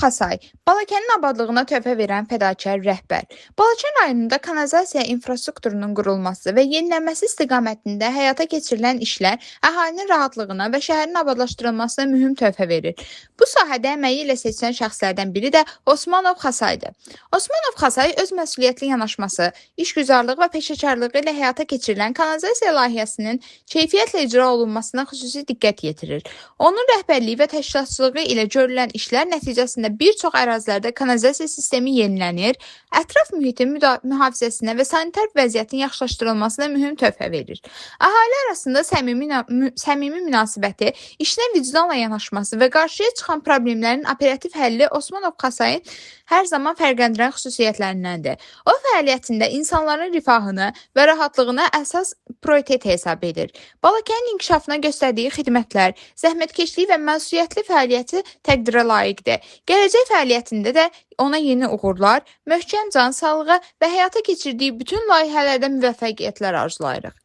Xasay, Balakənin abadlığına töhfə verən fədakar rəhbər. Balakən rayonunda kanalizasiya infrastrukturunun qurulması və yenilənməsi istiqamətində həyata keçirilən işlər əhalinin rahatlığına və şəhərin abadlaşdırılmasına mühüm töhfə verir. Bu sahədə əməyi ilə seçilən şəxslərdən biri də Osmanov Xasaydır. Osmanov Xasay öz məsuliyyətli yanaşması, işgüzarlığı və peşəkarlığı ilə həyata keçirilən kanalizasiya layihəsinin keyfiyyətlə icra olunmasına xüsusi diqqət yetirir. Onun rəhbərliyi və təşkilatçılığı ilə görülən işlər nəticəsində bir çox ərazilərdə kanalizasiya sistemi yenilənir, ətraf mühitin mühafizəsinə və sanitar vəziyyətin yaxşılaşdırılmasına mühüm töhfə verir. Əhali arasında səmimi münasibəti, işinə vicdanla yanaşması və qarşıya çıxan problemlərin operativ həlli Osmanov Xasayın hər zaman fərqləndirən xüsusiyyətlərindəndir. O fəaliyyətində insanların rifahını və rahatlığını əsas prioritet hesab edir. Balakənin inkişafına göstərdiyi xidmətlər, zəhmətkeşliyi və məsuliyyətli fəaliyyəti təqdirə layiqdir. Gələcək fəaliyyətində də ona yeni uğurlar, möhkəm can sağlığı və həyata keçirdiyi bütün layihələrdə müvəffəqiyyətlər arzulayırıq.